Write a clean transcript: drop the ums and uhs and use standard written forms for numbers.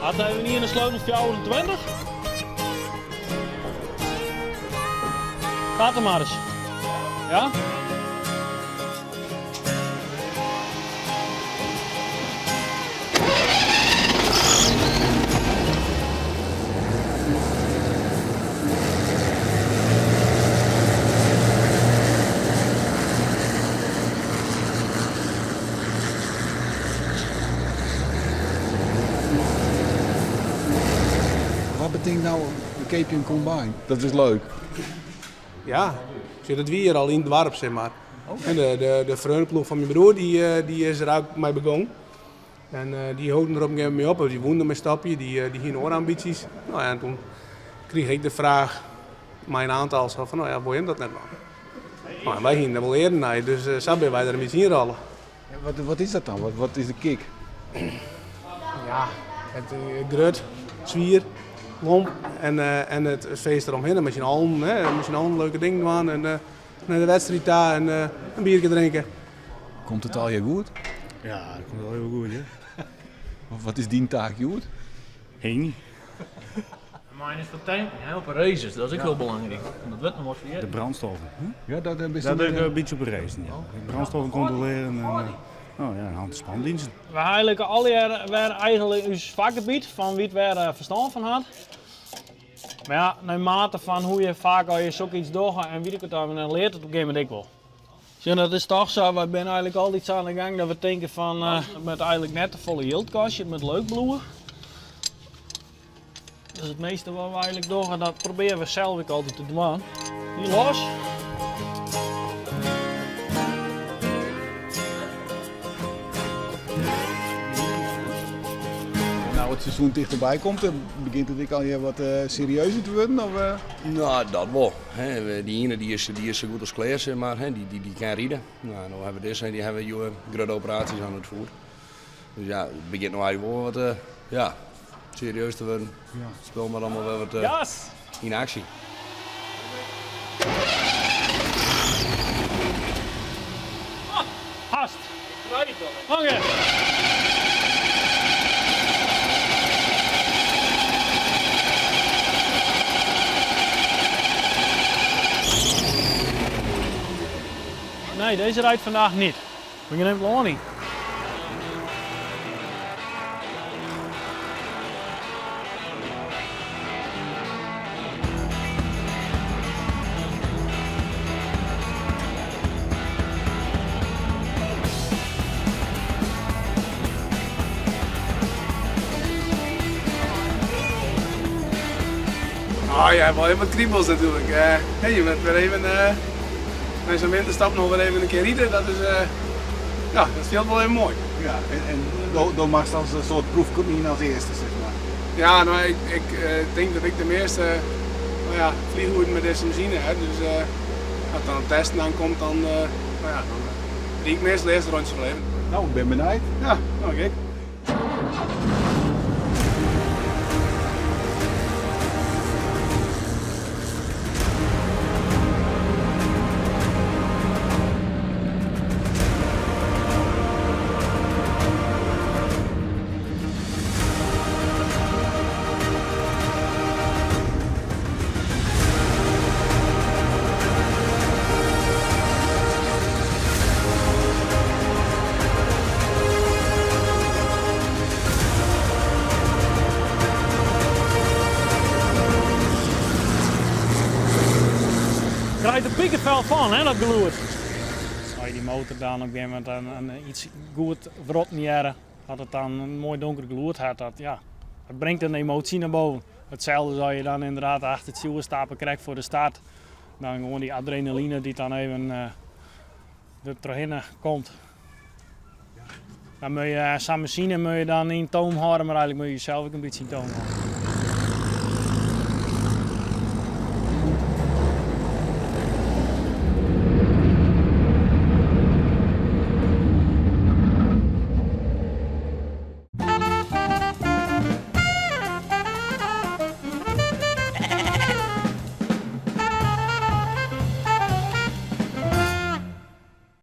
Hat even ien in sleutel 24? Gaat er maar eens. Ja? Wat betinkt no in keapje in combine? Dat is leuk. Ja, sjoch, dat wie hjir al yn it doarp, sis mar. En de freoneploech fan myn broer dy is der ek mei begûn. En dy holden der op in gegeven momint mei op, dy woene dermei stopje, dy hiene oare ambysjes. No ja, en toen krige ik de fraach mei in oantal sa fan, no ja, wol jim dat net dwaan? No, en wy hiene der wol earen nei, dus sa binne wy der in bytsje ynrolle. Wat is dat dan? Wat is de kick? Ja, it grut, swier, lomp en it feest deromhinne mei syn allen, hè, mei syn allen leuke dingen dwaan en nei de wedstriid ta en in bierke drinke. Komt it allegear goed? Ja, dat komt allegear wol goed, ja. Wat is dyn taak hjoed? Hingje. Myn is foar tanken, hè, op de races, dat is ek hiel belangryk. Dat wurdt noch wat ferjitten. De brandstoffen. Ja, dat bist Dat doe ik in bytsje op de racen, ja. De brandstoffen kontrolearjen en oh ja, hand- en spandiensten. We ha eigenlik allegear wer eigenlik ús fakgebiet fan wie't wêr ferstân fan hat. Mar ja, nei mate fan hoe je faak al je sok iets dogge en wit ik wat dan leart it op in gegeven momint ek wol. Sjoch, dat is toch sa, wy binne eigenlik altyd sa oan de gang dat we tinke fan it moat eigenlik net te folle jild kostje, it moat leuk bliuwe. Dus it measte wat we eigenlik dogge, dat probearje we sels ek altyd te dwaan. Dy los. Nou it seizoen tichterby komt, begjint it ek allegear wat serieuzer te wurden? Of? Nou, dat wol. Dy iene dy is, dy is sa goed as klear, sis mar. Dy, dy, dy kin ride. Nou, no hawwe we dizze, dy hawwe hjoed grutte operaasjes oan it foet. Dus ja, it begjint no eigenlik wol wat ja, serieus te wurden. Ja. It spul moat allemaal wer wat yn aksje. Hast. Hange. Nee, deze rijdt vandaag niet. We gaan even lân yn. Oh ja, wel even wat kriebels natuurlijk. Uh, je bent weer even uh, bij zo'n winterstop nog weer even een keer rijden. Dat is, uh, ja, dat fielt wel even mooi. Ja, en do moatst as in soart proefkonyn as earste, sis mar. Ja, no, ik tink dat ik de measte no ja, vliegoeren mei dizze masine ha. Dus as it dan op testen oankomt, dan, no ja, dan ried ik meastal earst in rondje wol even. No, ik bin benijd. Ja, no, ik ek. Krijt der pikefel fan, hè, dat gelûd. As je dy motor dan op in gegeven momint in iets goed wrotten hearre, dat it dan in moai donker gelûd hat, dat, ja, dat bringt in emotie nei boven. Itselde as as je dan inderdaad achter it stjoer stappe krekt foar de start, dan gewoan dy adrenaline dy't dan even der trochhinne komt. Dan moat je sa'n masine moat je dan yn toom hâlde, mar eigenlik moat je jesels ek in bytsje yn toom hâlde.